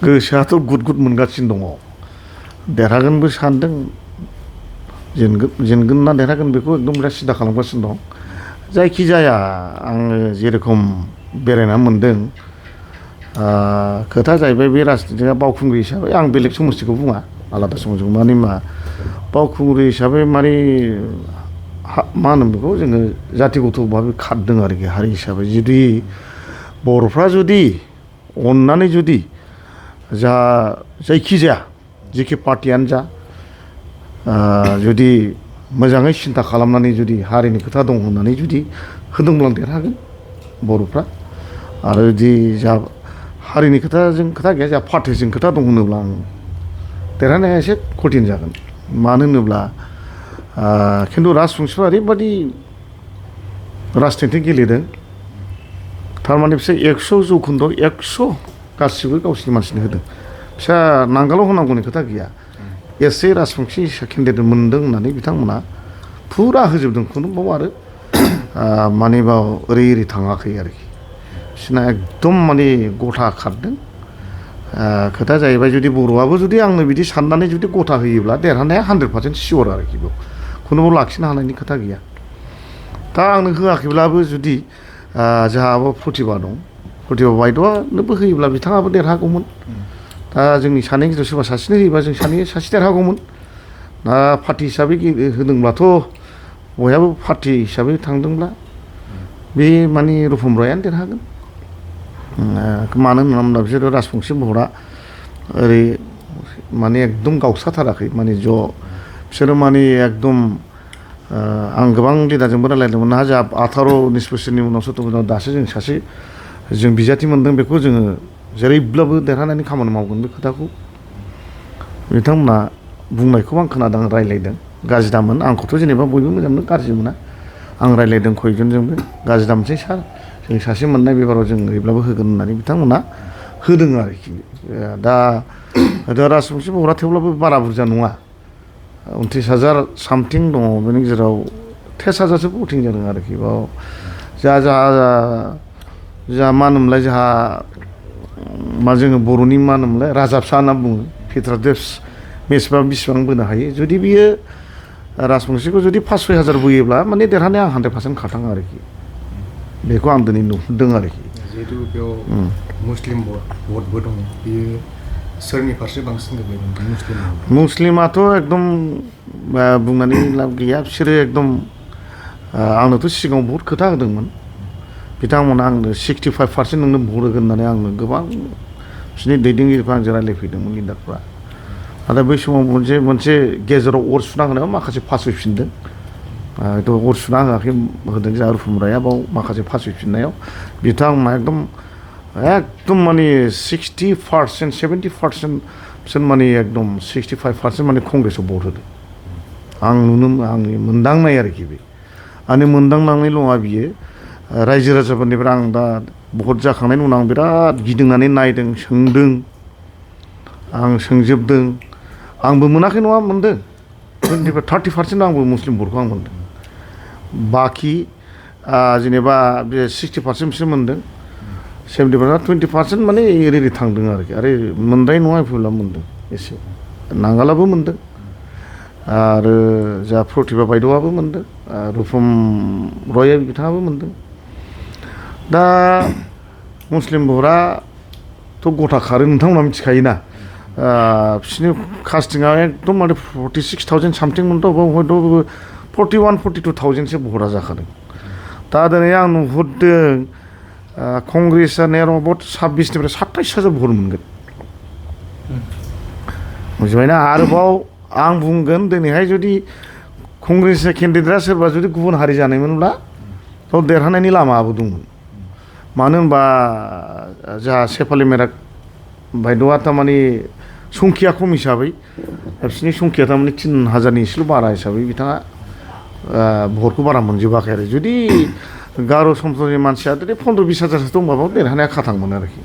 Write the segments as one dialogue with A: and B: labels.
A: गोसोआथ' गुद गुद मोनगासिनो दङ देरहागोनबो सानदों जेनगोन ना देरहागोन बेखौ एकदम बिराद सिदा खालामगासिनो दं जायखिजाया आङो जेरेखम बेरायना मोनदों खोथा जाहैबाय बे राजनितिआ बावखुंग्रि हिसाबै आं बेलेग समस्तिखौ बुङा आलादा समस्तिखौ माने मा बावखुंग्रि हिसाबै माने मा होनो बेखौ जोङो जातिगत भाबै खारदों आरोखि हारि हिसाबै जुदि बर'फ्रा जुदि अननानै जुदि जायखिजाया जेखि पार्टियानो जा जुदि मोजाङै सिन्था खालामनानै जुदि हारिनि खोथा दं होननानै जुदि होदोंब्ला देरहागोन बर'फ्रा आरो जुदि जा हारिनि खोथाजों खोथा गैया जा पार्टिजों खोथा दं होनोब्ला आं देरहानाया एसे कठिन जागोन मानो होनोब्ला खिन्थु राजबंशिफ्रा ओरैबादि राजनिति गेलेदों थारमाने बिसोर 100 जौखोन्दोआव 100 गासिबो गावसिनि मानसिनो होदों फिसा नांगालाव होनांगौनि खोथा गैया एसे राजबंशि केन्डिडेट मोनदों होननानै बिथांमोना फुरा होजोबदों खुनु बाव आरो माने बाव ओरै थाङाखै आरोखि बिसोरना एकदम माने गथा खारदों खोथा जाहैबाय जुदि बर'आबो जुदि आंनो बिदि साननानै जुदि गथा होयोब्ला देरहानाया 100% सियर आरोखि बेयाव खुनु लाखिनो हानायनि खोथा गैया दा आंनो होआखैब्लाबो जुदि जोंहाबो प्रतिभा दं प्रतिभा बायद'आनोबो होयोब्ला बिथाङाबो देरहागौमोन दा जोंनि सानैनि गेजेराव सोरबा सासेनो होयोबा जों सानै सासे देरहागौमोन दा पार्टि हिसाबै होदोंब्लाथ' बयहाबो पार्टि हिसाबै थांदोंब्ला बे माने रुपम रायानो देरहागोन मानो होनोब्ला बिसोरो राजबंशि महरा ओरै माने एकदम गावस्राथाराखै माने ज' बिसोरो माने एकदम आं गोबां लिडारजोंबो रायलायदोंमोन ना जोंहा 18-19 बोसोरनि उनाव 17 बोसोराव दासो जों सासे जों बिजाथि मोनदों बेखौ जोङो जेरैब्लाबो देरहानायनि खामानि मावगोन बे खोथाखौ बिथांमोना बुंनायखौ आं खोनादों रायलायदों गाज्रि दामोन आंखौथ' जेनेबा बयबो मोजां मोनो गाज्रि मोना आं रायलायदों खयजनजोंबो गाज्रि दामसै सार जों सासे मोननाय बेबाराव जों ओरैब्लाबो होगोन होननानै बिथांमोना होदों आरोखि दा राजबंशि महरा थेवब्लाबो बारा बुरजा नङा 29,000 सामथिं दङ बेनि गेजेराव 23,000सो भटिं जादों आरोखि बाव जा मा होनोमोनलाय जोंहा मा जोङो बर'नि मा होनोमोनलाय राजा फिसा होनना बुङो पिटारदेस मेचबा बेसेबां बोनो हायो जुदि बियो राजबंशिखौ जुदि 5-6 हाजार बोयोब्ला माने देरहानाया आं 100% खाथाङो आरोखि बेखौ आं दिनै नुहुरदों आरोखि
B: जिहेतु बेयाव मुस्लिम भटबो दङ बियो सोरनि फारसे बांसिन गोग्लैगोन
A: मुस्लिमाथ' एकदम बुंनानै लाब गैया बिसोरो एकदम आंनोथ' सिगाङाव बहुद खोथा होदोंमोन बिथांमोना आंनो 65% नोंनो भट होगोन होननानै आंनो गोबां बिसोरनि दैदेनगिरिफ्रा आंजों रायलायफैदोंमोन लिडारफ्रा नाथाय बै समाव मोनसे गेजेराव अर सुना होनायाव माखासे फासयफिनदों थ' अर सुना होआखै होदों जोंहा रुपम राया बाव माखासे फासयफिननायाव बिथांमोना एकदम माने 60% 70% बिसोर माने एकदम 65% माने कंग्रेसआव भट होदों आंनि मोनदांनाय आरोखि बे आंनि मोनदांनांनायल' नङा बियो रायजो राजाफोरनिफ्राय आं दा भट जाखांनायनि उनाव आं बिराद गिदिंनानै नायदों सोंदों आं सोंजोबदों आंबो मोनाखै नङा मोनदों 30% आंबो मुस्लिम भटखौ आं मोनदों बाखि जेनेबा बे 60% बिसोर मोनदों 70% 20% माने ओरै थांदों आरोखि आरो मोनद्राय नङा फैब्ला मोनदों एसे नांगालाबो मोनदों आरो जा प्रतिभा बायद'आबो मोनदों रुपम रय बिथाङाबो मोनदों दा मुस्लिम भटआथ' गथा खारो नोंथांमोना मिथिखायोना बिसोरनि कास्टिंआ एकदम माने 46,000 सामथिंमोनथ' हयथ' 41-42,000सो भटआ जाखादों दा दिनै आं नुहुरदों कंग्रेसआ नेर'बट 26निफ्राय 27,000 भट मोनगोन बुजिबायना आरोबाव आं बुंगोन दिनैहाय जुदि कंग्रेसनि केन्डिडेटआ सोरबा जुदि गुबुन हारि जानायमोनब्ला थ' देरहानायनि लामाबो दंमोन मानो होनबा जोंहा सेफालि मेराक बायद'आ थारमाने संखिया खम हिसाबै बिसोरनि संखिया थारमाने 3,000नि एसेल' बारा हिसाबै बिथाङा भटखौ बारा मोनजोबाखै आरो जुदि गार' सम्प्रदायनि मानसिया जुदि 15-20 हाजारसो दंबाबो देरहानाया खाथांमोन आरोखि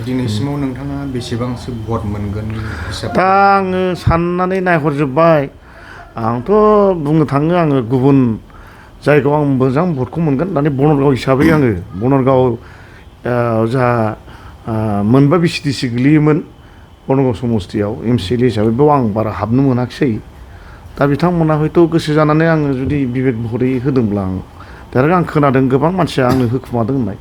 B: दिनैसिमाव नोंथाङा बेसेबांसो भट मोनगोन
A: दा आङो साननानै नायहरजोब्बाय आंथ' बुंनो थाङो आङो गुबुन जायगायाव आं मोजां भटखौ मोनगोन दानि बनरगाव हिसाबै आङो बनरगाव जोंहा मोनबा बिसिडिसि गोलैयोमोन बर्नगाव समस्तियाव MCLA हिसाबै बेयाव आं बारा हाबनो मोनाखिसै दा बिथांमोना हयथ' गोसो जानानै आङो जुदि बिबेक महरै होदोंब्ला आं आं खोनादों गोबां मानसिया आंनो होखुमादों होननाय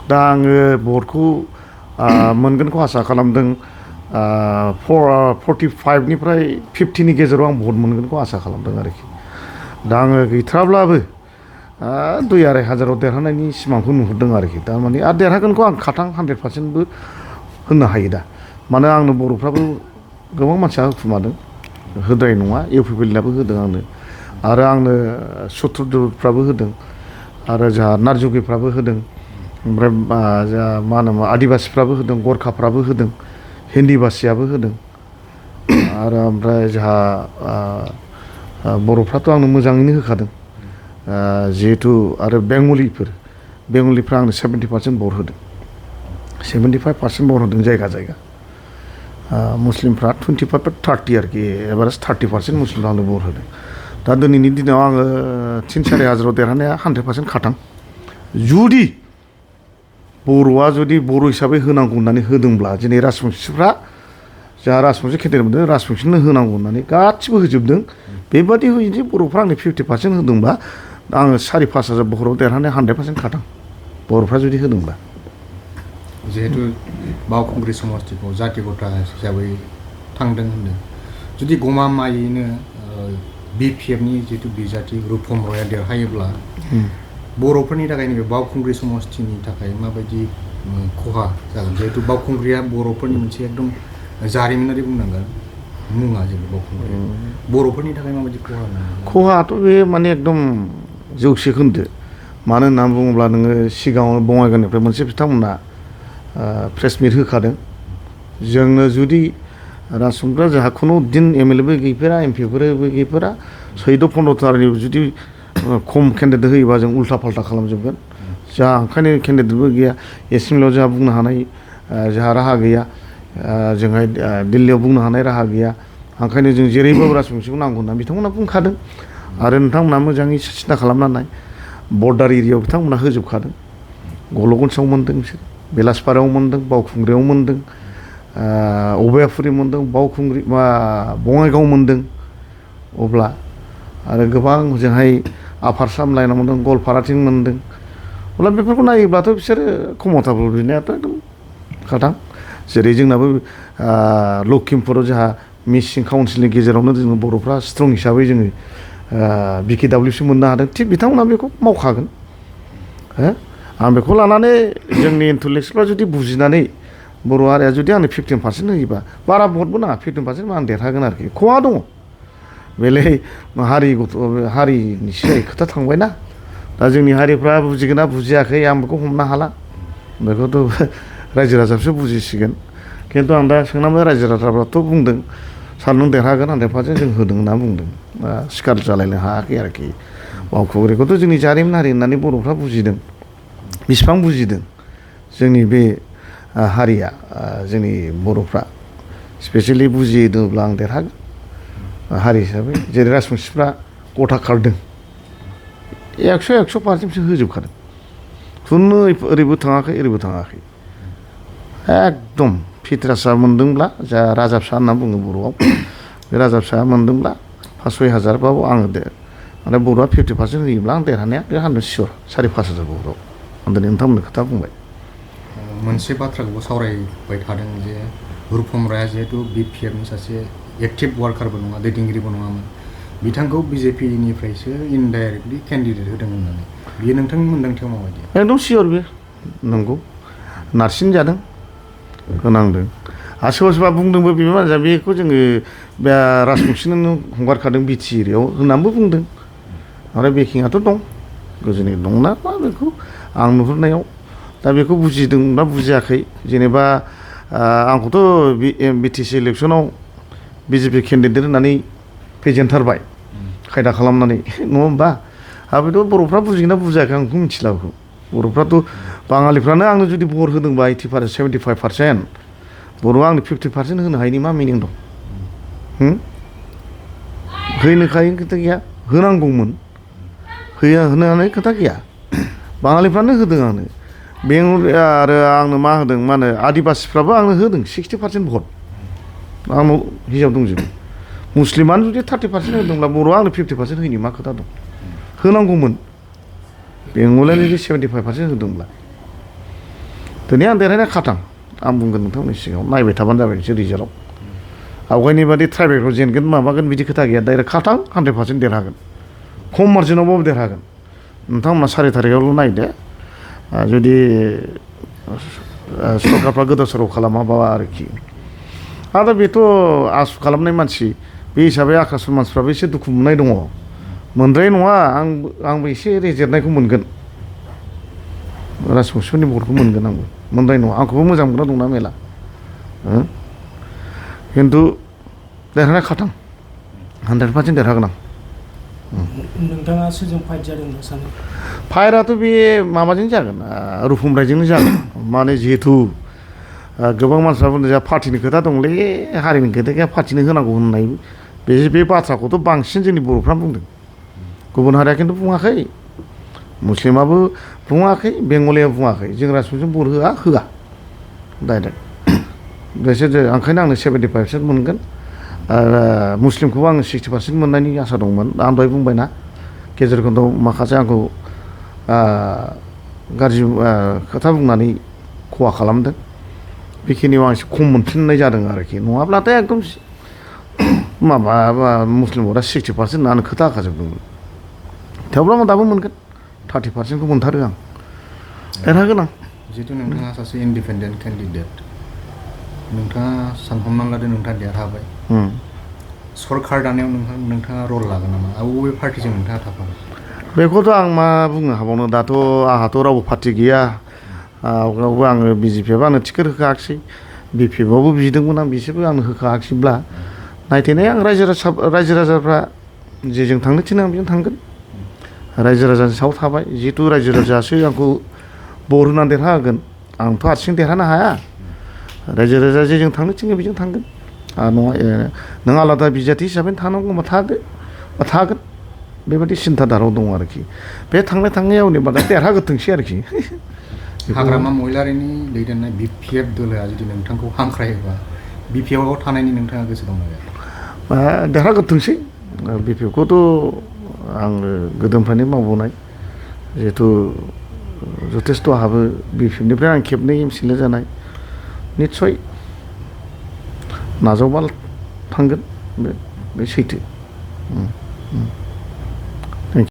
A: दा आङो भटखौ मोनगोनखौ आसा खालामदों 45निफ्राय 50नि गेजेराव आं भट मोनगोनखौ आसा खालामदों आरोखि दा आङो गैथाराब्लाबो 2-2.5 हाजाराव देरहानायनि सिमांखौ नुहुरदों आरोखि थारमाने आरो देरहागोनखौ आं खाथां 100%बो होननो हायो दा मानो आंनो बर'फ्राबो गोबां मानसिया होखुमादों होद्राय नङा इउपिपिएलआबो होदों आंनो आरो आंनो सत्र'फ्राबो होदों आरो जोंहा नारजुगिफ्राबो होदों ओमफ्राय जोंहा मा होनोमोन आदिबासिफ्राबो होदों गरखाफ्राबो होदों हिन्दीबासियाबो होदों आरो ओमफ्राय जोंहा बर'फ्राथ' आंनो मोजाङैनो होखादों जिहेथु आरो बेंगलिफ्रा आंनो 70% भट होदों 75% भट होदों जायगा जायगा मुस्लिमफ्रा 25-30 आरोखि एभारेज 30% मुस्लिमफ्रा आंनो भट होदों दा दिनैनि दिनाव आङो 3-4 हाजाराव देरहानाया 100% खाथां जुदि बर'आ जुदि बर' हिसाबै होनांगौ होननानै होदोंब्ला दिनै राजबंसिफ्रा जोंहा राजबंसि केन्डिडेट मोनदों राजबंसिनो होनांगौ होननानै गासिबो होजोबदों बेबादि जुदि बर'फ्रा आंनो 50% होदोंबा आङो 4-5 हाजार भटआव देरहानाया 100% खाथां बर'फ्रा जुदि होदोंब्ला
B: जिहेतु बावखुंग्रि समस्तिखौ जाथि गथा हिसाबै थांदों होनदों जुदि गमामायैनो BPFनि जितु बिजाथि रुपम रयआ देरहायोब्ला बर'फोरनि थाखाय नैबे बावखुंग्रि समस्तिनि थाखाय माबायदि खहा जागोन जिहेतु बावखुंग्रिया बर'फोरनि मोनसे एकदम जारिमिनारि बुंनांगोन मुङा जेनेबा बावखुंग्रि बर'फोरनि थाखाय माबायदि
A: खहाथ' बे माने एकदम जौसे खोन्दो मानो होननानै बुङोब्ला नोङो सिगाङाव बङाइगावनिफ्राय मोनसे बिथांमोना प्रेस मिट होखादों जोंनो जुदि राजबंसिफ्रा जोंहा खुनु दिन MLA बो गैफेरा MP फोरबो गैफेरा 14-15थानि जुदि खम केन्डिडेट होयोबा जों उल्था फाल्था खालामजोबगोन जोंहा ओंखायनो केन्डिडेटबो गैया एसेम्बलियाव जोंहा बुंनो हानाय जोंहा राहा गैया जोंहा दिल्लीयाव बुंनो हानाय राहा गैया ओंखायनो जों जेरैबाबो राजबंसिखौ नांगौ होनना बिथांमोना बुंखादों आरो नोंथांमोना मोजाङै सिन्था खालामनानै बर्डार एरियायाव बिथांमोना होजोबखादों गल'गन्साव मोन्दों बिसोर बेलासपारायाव मोन्दों बावखुंग्रियाव मोन्दों अबयापुरि मोन्दों बावखुंग्रि बङाइगाव मोन्दों अब्ला आरो गोबां जोंहाय आफार साम लाइनाव मोन्दों गवालपाराथिं मोन्दों अब्ला बेफोरखौ नायोब्लाथ' बिसोरो कमफर्टेबल बिनायाथ' एकदम खाथां जेरै जोंनाबो लखिमपुराव जोंहा मिसिं काउन्सिलनि गेजेरावनो जोङो बर'फ्रा स्ट्रं हिसाबै जोङो BKWC मोननो हादों थिग बिथांमोना बेखौ मावखागोन आं बेखौ लानानै जोंनि इन्टेलेक्सुवेलफ्रा जुदि बुजिनानै बर' हारिया जुदि आंनो 15% होयोबा बारा भटबो नाङा 15% आं देरहागोन आरोखि खहा दङ बेलाय हारिनिसो खोथा थांबायना दा जोंनि हारिफ्रा बुजिगोन ना बुजियाखै आं बेखौ हमनो हाला बेखौथ' रायजो राजाफ्रासो बुजिसिगोन खिन्थु आं दा सोंनानै रायजो राजाफ्राथ' बुंदों सार नों देरहागोन 100% जों होदों होनना बुंदों सिखार जालायनो हायाखै आरोखि बावखुंग्रिखौथ' जोंनि जारिमिनारि होननानै बर'फ्रा बुजिदों बिसिबां बुजिदों जोंनि बे हारिया जोंनि बर'फ्रा स्पेसियेलि बुजिदोंब्ला आं देरहागोन हारि हिसाबै जेरै राजबंसिफ्रा गथा खारदों 100% होजोबखादों खुनु ओरैबो थाङाखै ओरैबो थाङाखै एकदम फितरासा मोन्दोंब्ला जा राजा फिसा होनना बुङो बर'आव बे राजा फिसा मोन्दोंब्ला 5-6 हाजारबाबो आङो आरो बर'आ 50% होयोब्ला आं देरहानाया बे 100% सियर 4-5 हाजार बर'आव आं दिनै नोंथांमोननो खोथा बुंबाय
B: मोनसे बाथ्राखौबो सावरायबाय थादों जे रुपम रयआ जिहेतु BPFनि सासे एक्टिभ वार्कारबो नङा दैदेनगिरिबो नङामोन बिथांखौ BJPनिफ्रायसो इनडाइरेक्टलि केन्डिडेट होदों होननानै बियो नोंथांनि मोन्दांथियाव माबायदि
A: एकदम सियर बे नंगौ नारसिनजादों होनांदों आरो सोरबा सोरबा बुंदोंबो बिबो मानसिया बेखौ जोङो बे राजबंसिनो हगारखादों BT एरियायाव होननानैबो बुंदों आरो बेकिंआथ' दं गोजोननाय दंना मा बेखौ आं नुहुरनायाव दा बेखौ बुजिदों ना बुजियाखै जेनेबा आंखौथ' BTC इलेक्सनाव BJP केन्डिडेट होननानै फेजेनथारबाय खायदा खालामनानै नङा होमबा बेथ' बर'फ्रा बुजिगोन ना बुजियाखै आं बेखौ मिथिला बेखौ बर'फ्राथ' बाङालिफ्रानो आंनो जुदि भट होदोंबा 80% 75% बर'आ आंनो 50% होनो हायिनि मा मिनिं दं होनोखाय खोथा गैया होनांगौमोन होनो हानाय खोथा गैया बाङालिफ्रानो होदों आंनो बेंगल आरो आंनो मा होदों मा होनो आदिबासिफ्राबो आंनो होदों 60% भट आंनाव हिसाब दंजोबो मुस्लिमानो जुदि 30% होदोंब्ला बर'आ आंनो 50% होयनि मा खोथा दं होनांगौमोन बेंगलानो जुदि 75% होदोंब्ला दिनै आं देरहानाया खाथां आं बुंगोन नोंथांमोननि सिगाङाव नायबाय थाबानो जाबाय नोंसोर रिजाल्टआव आवगायनि बादि ट्राइबेलखौ जेनगोन माबागोन बिदि खोथा गैया डाइरेक्ट खाथां 100% देरहागोन खम मार्जिनावबाबो देरहागोन नोंथांमोना 4 थारिखआवल' नायदो जुदि सरकारफ्रा गोदाव सोराव खालामाबा आरोखि आरो बेथ' आसु खालामनाय मानसि बे हिसाबै आक्रासल मानसिफ्राबो एसे दुखु मोननाय दङ मोनद्राय नङा आंबो एसे रेजेरनायखौ मोनगोन राजबंसिफोरनि भटखौ मोनगोन आंबो मोनद्राय नङा आंखौबो मोजां मोनग्रा दंना मेला खिन्थु देरहानाय खाथां 100% देरहागोन आं
C: नोंथाङा सोरजों फाइट जादों होनना सानो
A: फाइटआथ' बे माबाजों जागोन रुफुम रायजोंनो जागोन माने जिहेथु गोबां मानसिफ्रा बुंदों जोंहा पार्टिनि खोथा दंलै हारिनि खोथा गैया पार्टिनो होनांगौ होननाय बे बाथ्राखौथ' बांसिन जोंनि बर'फ्रा बुंदों गुबुन हारिया खिन्थु बुङाखै मुस्लिमाबो बुङाखै बेंगलिया बुङाखै जों राजबंसिजों भट होआ डाइरेक्ट बिसोर ओंखायनो आंनो 75% मोनगोन आरो मुस्लिमखौबो आङो 60% मोननायनि आसा दंमोन आं दहाय बुंबायना गेजेर खन्दआव माखासे आंखौ गाज्रि खोथा बुंनानै खहा खालामदों बेखिनियाव आं एसे खम मोनफिननाय जादों आरोखि नङाब्लाथाय एकदम माबा मुस्लिम भटआ 60% आंनो खोथा होखाजोबदोंमोन थेवब्लाबो आं दाबो मोनगोन 30%खौ मोनथारो आं देरहागोन आं
B: जिहेतु नोंथाङा सासे इन्डिपेन्डेन्ट केन्डिडेट नोंथाङा सानहरनानै लादो नोंथाङा देरहाबाय सरकार दानायाव नोंथाङा रल लागोन नामा बबे पार्टिजों नोंथाङा थाफागोन
A: बेखौथ' आं मा बुंनो हाबावनो दाथ' आंहाथ' रावबो पार्टि गैया आवगायावबो आङो बिजेपिआबो आंनो टिकेट होखायाखिसै बिपिएफआवबो बिदोंमोन आं बिसोरबो आंनो होखायाखिसैब्ला नायथेनाय आं रायजो राजाफ्रा जेजों थांनो थिनो आं बेजों थांगोन रायजो राजानि सायाव थाबाय जिहेतु रायजो राजायासो आंखौ भट होनानै देरहाहोगोन आंथ' हारसिं देरहानो हाया रायजो राजा जेजों थांनो थिनो बेजों थांगोन नङा नों आलादा बिजाथि हिसाबै थानांगौबा थागोन बेबायदि सिन्थाधाराव दं आरोखि बे थांनायाव बादा देरहागोथोंसै आरोखि
B: हाग्रामा महिलारिनि दैदेननाय बिपिएफ दोलोआ जुदि नोंथांखौ हांख्रायोबा बिपिएफआव थानायनि नोंथाङा गोसो दंना गैया
A: देरहागोथोंसै बिपिएफखौथ' आङो गोदोनिफ्रायनो मावबोनाय जिहेथु जथेस्थ' आंहाबो बिपिएफनिफ्राय आं खेबनै एमसिएल जानाय निस्सय नाजावबा थांगोन बे सैथो